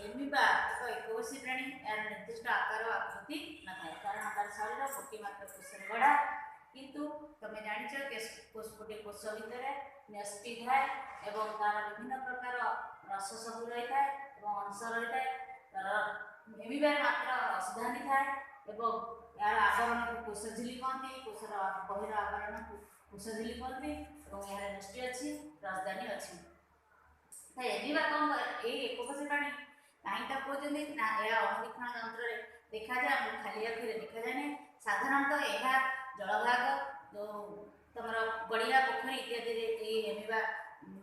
ଏମିବା ଏକ ଏକକୋଷୀ ପ୍ରାଣୀ। ଏହାର ନିର୍ଦ୍ଦିଷ୍ଟ ଆକାର ଓ ଆକୃତି ନଥାଏ, କାରଣ ତାର ଶରୀର ଗୋଟିଏ ମାତ୍ର କୋଷରେ ଗଢ଼ା। କିନ୍ତୁ ତମେ ଜାଣିଛ, ଗୋଟିଏ କୋଷ ଭିତରେ ନ୍ୟଷ୍ଟି ଥାଏ ଏବଂ ତାର ବିଭିନ୍ନ ପ୍ରକାର ରସ ସବୁ ରହିଥାଏ ଏବଂ ଅଂଶ ରହିଥାଏ। ତାର ଏମିବାରେ ମାତ୍ର ରସଧାନୀ ଥାଏ ଏବଂ ଏହାର ଆବରଣକୁ କୋଷଝିଲ୍ଲୀ କହନ୍ତି। କୋଷର ବହିର ଆବରଣକୁ କୋଷଝିଲ୍ଲୀ କହନ୍ତି ଏବଂ ଏହାର ନ୍ୟଷ୍ଟି ଅଛି, ରସଧାନୀ ଅଛି। ତ ଏମିବା କ'ଣ କରେ? ଏଇ ଏକକୋଷୀ ପ୍ରାଣୀ କାହିଁ ତାକୁ କହୁଛନ୍ତି ନା, ଏହା ଅଣୁବୀକ୍ଷଣ ଯନ୍ତ୍ରରେ ଦେଖାଯାଏ, ଆମକୁ ଖାଲି ଆଖିରେ ଦେଖାଯାଏ ନାହିଁ। ସାଧାରଣତଃ ଏହା ଜଳଭାଗ, ଯେଉଁ ତମର ଗଡ଼ିଆ, ପୋଖରୀ ଇତ୍ୟାଦିରେ ଏଇ ଏମିବା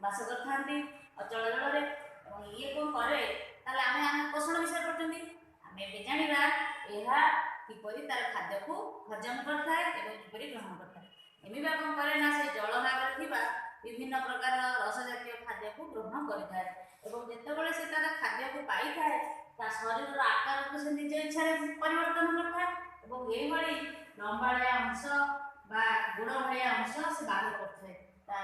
ବାସ କରିଥାନ୍ତି ଅଚଳ ଜଳରେ। ଏବଂ ଇଏ କ'ଣ କରେ? ତାହେଲେ ଆମେ ପୋଷଣ ବିଷୟରେ ପଢ଼ୁଛନ୍ତି। ଆମେ ଏବେ ଜାଣିବା ଏହା କିପରି ତାର ଖାଦ୍ୟକୁ ହଜମ କରିଥାଏ ଏବଂ କିପରି ଗ୍ରହଣ କରିଥାଏ। ଏମିବା କ'ଣ କରେ ନା, ସେ ଜଳଭାଗରେ ଥିବା ବିଭିନ୍ନ ପ୍ରକାର ରସଜାତୀୟ ଖାଦ୍ୟକୁ ଗ୍ରହଣ କରିଥାଏ ଏବଂ ଯେତେବେଳେ ସେ ତାର ଖାଦ୍ୟକୁ ପାଇଥାଏ, ତା ଶରୀରର ଆକାରକୁ ସେ ନିଜ ଇଚ୍ଛାରେ ପରିବର୍ତ୍ତନ କରିଥାଏ ଏବଂ ଏଇଭଳି ଲମ୍ବାଳିଆ ଅଂଶ ବା ଗୋଡ଼ ଭଳିଆ ଅଂଶ ସେ ବାହାର କରିଥାଏ। ତା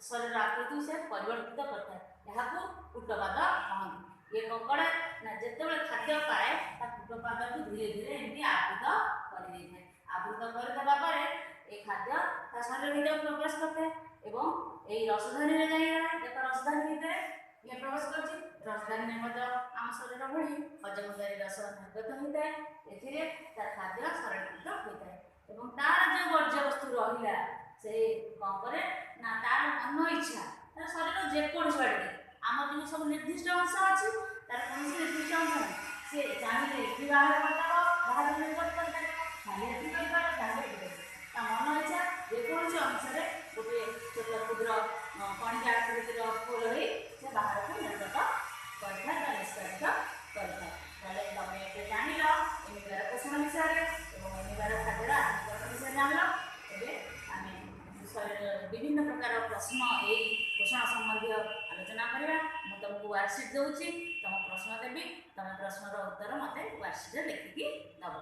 ଶରୀର ଆକୃତିକୁ ସେ ପରିବର୍ତ୍ତିତ କରିଥାଏ। ଏହାକୁ ପୁଟପାଦ କହନ୍ତି। ଇଏ କ'ଣ କରେ ନା, ଯେତେବେଳେ ଖାଦ୍ୟ ପାଏ, ତା ପୁଟପାଦକୁ ଧୀରେ ଧୀରେ ଏମିତି ଆବୃତ କରିଦେଇଥାଏ। ଆବୃତ କରିଦେବା ପରେ ଏ ଖାଦ୍ୟ ତା ଶରୀର ଭିତରକୁ ପ୍ରବେଶ କରିଥାଏ ଏବଂ ଏଇ ରସଧାନୀରେ ଯାଇ ରହେ। ଦେଖ, ରସଧାନୀ ଭିତରେ ଇଏ ପ୍ରବେଶ କରୁଛି। ରସଧାନୀରେ ମଧ୍ୟ ଆମ ଶରୀର ଭଳି ହଜମକାରୀ ରସ ନିର୍ଗତ ହୋଇଥାଏ। ଏଥିରେ ତା ଖାଦ୍ୟ ସରଳୀକୃତ ହୋଇଥାଏ ଏବଂ ତାର ଯେଉଁ ବର୍ଜ୍ୟବସ୍ତୁ ରହିଲା, ସେ କ'ଣ କରେ ନା, ତାର ମନ ଇଚ୍ଛା ତାର ଶରୀର ଯେକୌଣସି ବାଟେ। ଆମର ଯେମିତି ସବୁ ନିର୍ଦ୍ଦିଷ୍ଟ ଅଂଶ ଅଛି, ତାର କୌଣସି ନିର୍ଦ୍ଦିଷ୍ଟ ଅଂଶ ନାହିଁ। ସେ ଚାହିଁଲେ ଏଠି ବାହାର କରିଦେବ, ବାହାରକୁ ନିର୍ଗତ କରିପାରିବ, ଚାହିଁଲେ ଏଠି କରିପାରିବ, ଚାହିଁଲେ ଏଠି କରିପାରିବ। ତା ମନ ଇଚ୍ଛା ଯେକୌଣସି ଅଂଶରେ ଗୋଟିଏ ଛୋଟ କ୍ଷୁଦ୍ର କଣିକା ଆକୃତିର ଫୁଲ ହେଇ ସେ ବାହାରକୁ ନିର୍ଗତ କରିଥାଏ ବା ନିଷ୍କାସିତ କରିଥାଏ। ତାହେଲେ ତମେ ଏବେ ଜାଣିଲ ଏମିବାର ପୋଷଣ ବିଷୟରେ ଏବଂ ଏମିବାର ଖାଦ୍ୟର ଆତ୍ମୀକରଣ ବିଷୟରେ ଜାଣିଲ। ଏବେ ଆମେ ଶରୀର ବିଭିନ୍ନ ପ୍ରକାର ପ୍ରଶ୍ନ ଏଇ ପୋଷଣ ସମ୍ବନ୍ଧୀୟ ଆଲୋଚନା କରିବା। ମୁଁ ତୁମକୁ ୱାର୍କସିଟ୍ ଦେଉଛି, ତୁମ ପ୍ରଶ୍ନ ଦେବି, ତୁମେ ପ୍ରଶ୍ନର ଉତ୍ତର ମୋତେ ୱାର୍କସିଟ୍ରେ ଲେଖିକି ଦେବ।